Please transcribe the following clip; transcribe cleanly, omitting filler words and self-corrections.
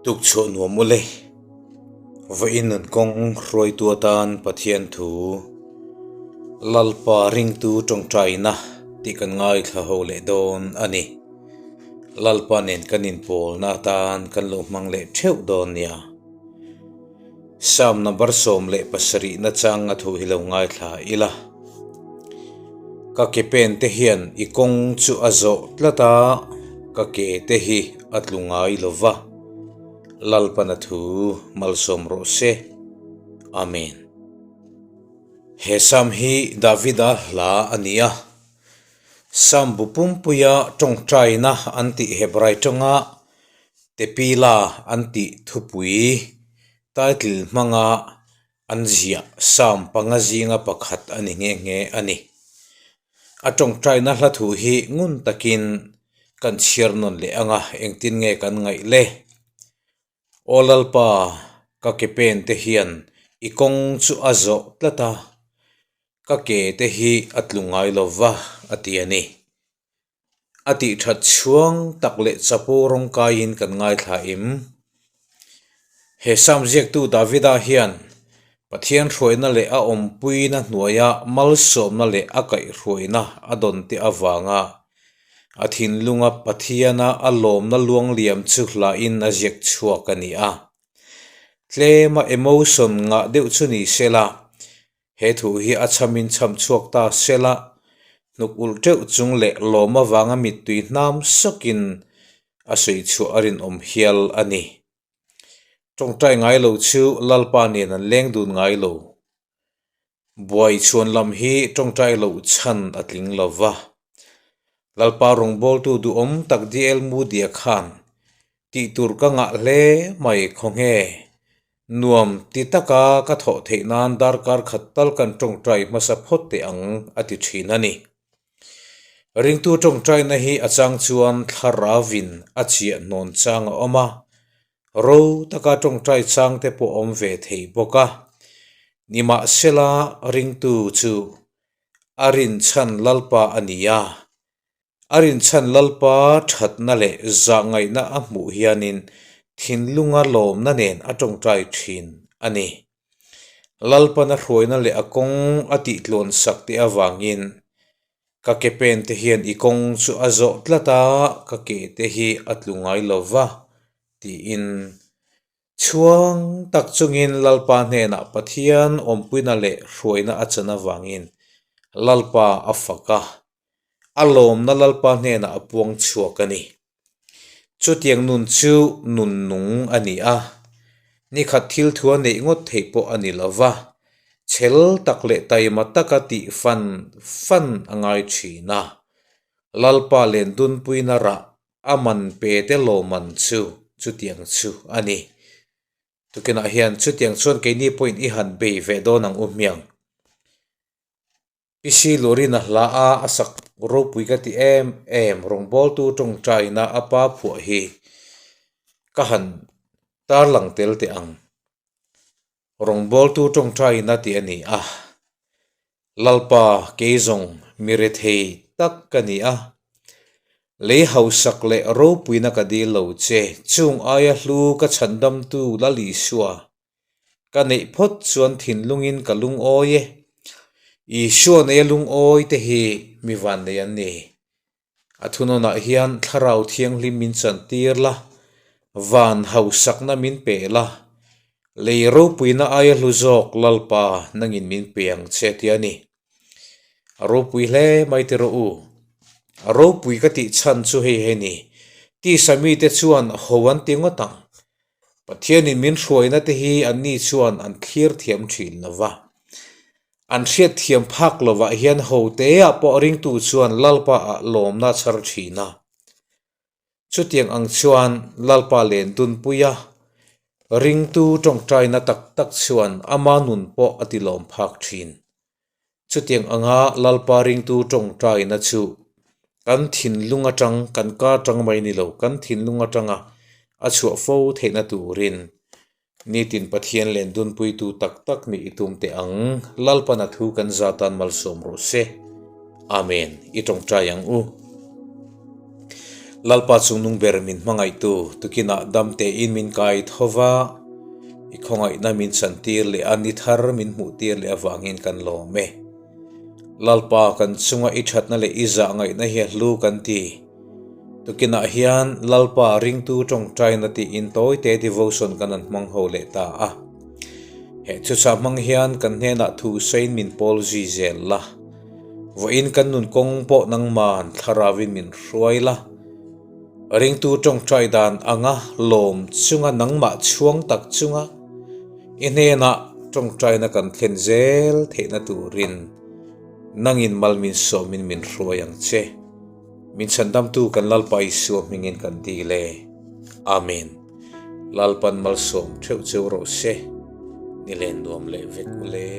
Tukchhuah nuam ule, vawiin nun kawng hruaitu atan Pathian thu Lalpa ringtu tawngtaina tih kan ngaithla ho leh dawn a ni. Lalpa nen kan inpawlna atan kan lo hmang leh theuh dawn nia. Psalm number 17 na chang a thu hi lo ngaithla ila. Ka ke pen te hian i kawng chu a zawh tlat a, ka ke te hi a tlu ngai lo va. Lalpana thu malsawm rawh se. Amen. He Psalm hi Davida hla a ni a. Psalm bu pumpuia tawngtaina an tih Hebrai tawnga Tepila an tih thupui title hmanga An ziah Psalm panga zinga pakhat a ni nghe nghe a ni. A tawngtaina hla thu hi ngun takin kan chhiar nawn leh ang a, engtin nge kan ngaih le? Aw Lalpa, ka ke pen te hian i kawng chu a zawh tlat a, ka ke te hi a tlu ngai lo va, a ti a ni. A tih that chhuang tak leh chapo rawng kaiin kan ngaithla im. He Psalm ziaktu Davida hian Pathian hruaina leh a awmpuina hnuaia malsawmna leh a kaihhruaina a dawn te avanga a thinlunga Pathiana a lawmna luangliam chu hlahin a ziak chhuak a ni a. Tlema emotion ngah deuh chu ni sela He thu hi a chhamin chham chhuak ta sela, hnuk ulh teuh chung leh lawm avanga mittui hnam sawkin a sawi chhuah a rinawm hial a ni. Tawngtai ngai lo chu Lalpa nen an leng dun ngai lo. Buai chhuan lam hi tawngtai loh chhan a tling lo va. Lalpa rawngbawltu duhawm tak DL Moody-a khan tih tur ka ngah hle mai khawnge. Nuam ti taka ka thawh theih nan darkar khat tal kan tawngtai hmasa phawt teh ang a ti thin a ni. Ringtu tawngtaina hi a chang chuan thlaravin a chiah hnawn chang a awm a, ro taka tawngtai chang te pawh a awm ve thei bawk a. Nimahsela ringtu chu a rinchhan Lalpa a ni a. A rinchhan Lalpa thatna leh zahngaihna a hmuh hianin thinlunga lawmna nen a tawngtai thin a ni. Lalpana hruaina leh a kawng a tihtlawn sak te avangin ka ke pen te hian i kawng chu a zawh tlat a, ka ke te hi a tlu ngai lo va, tiin chhuang tak chungin Lalpa hnenah Pathian awmpuina leh hruaina a chan avangin Lalpa a fak a. A lawmna Lalpa hnenah a puang chhuak a ni. Chutiang nun chu nun nung a ni a, nikhat thil thu a neih ngawt theih pawh a ni lo va, chhel tak leh taima taka tih fan fan a ngai thin a. Lalpa len dunpuina rah a man pe te lawmman chu chutiang chu a ni. Tukinah hian chutiang chuan keini pawhin i han bei ve dawn ang u hmiang. Isi Lorina hla a a sak ropui ka ti em em rawngbawltu tawngtaina a pa phuah hi ka han tarlang tel teh ang. Rawngbawltu tawngtaina tih a ni a, Lalpa keizawng mi rethei tak ka ni a, lei hausak leh ropuina ka dil lo che, chung aia hlu ka chhandamtu Lal Isua Ka neih phawt chuan thinlungin ka lungawi e. Isua neia lungawi te hi mi vannei an ni. A thunawnah hian Thlarau Thianghlim min chantir la, van hausakna min pe la, lei ropuina aia hlu zawk Lalpa nangin min pe ang che ti a ni. A ropui hle mai ti rawh u. A ropui ka tih chhan chu hei hei ni. Tisa mite chuan ho an ti ngawt ang. Pathianin min hruaina te hi anni chuan an thlir thiam thin lo va. An hriat thiam phak lovah hian hoteah pawh ringtu chuan Lalpa ah lawmna a chhar thin a. Chutiang ang chuan Lalpa len dunpuia ringtu tawngtaina tak tak chuan ama nun pawh a tilawm phak thin. Chutiang anga Lalpa ringtu tawngtaina chu kan thinlung atang, kan ka atang mai ni lo, kan thinlung atanga a chhuah fo theihna turin nitin Pathian len dunpuitu tak tak nih i tum teh ang. Lalpan a thu kan za tan malsawm rawh se. Amen. I tawngtai ang u. Lalpa chungnung ber min hmangaihtu tukinah dam tein min kai tho va, i khawngaihna min chantir leh a ni thar min hmuhtir leh avangin kan lawm e. Lalpa kan chunga i thatna leh i zah ngaihna hi a hlu kan ti. Tukinah hian Lalpa ringtu tawngtaina tiin tawite devotion kan han hmang ho leh ta a. He thuchah hmang hian kan hnenah thu sawiin min pawl zui zel la. Vawiin kan nun kawng pawh nangman thlarauin min hruai la. Ringtu tawngtai dan anga lawm chunga nangmah chhuang tak chunga i hnenah tawngtaina kan thlen zel theihna turin nangin mal min sawmin min hruai ang che. Min chhandamtu kan Lalpa Isua hmingin kan dil e. Amen. Lalpan malsawm theuh cheu rawh se. Ni len nuam leh vek ule.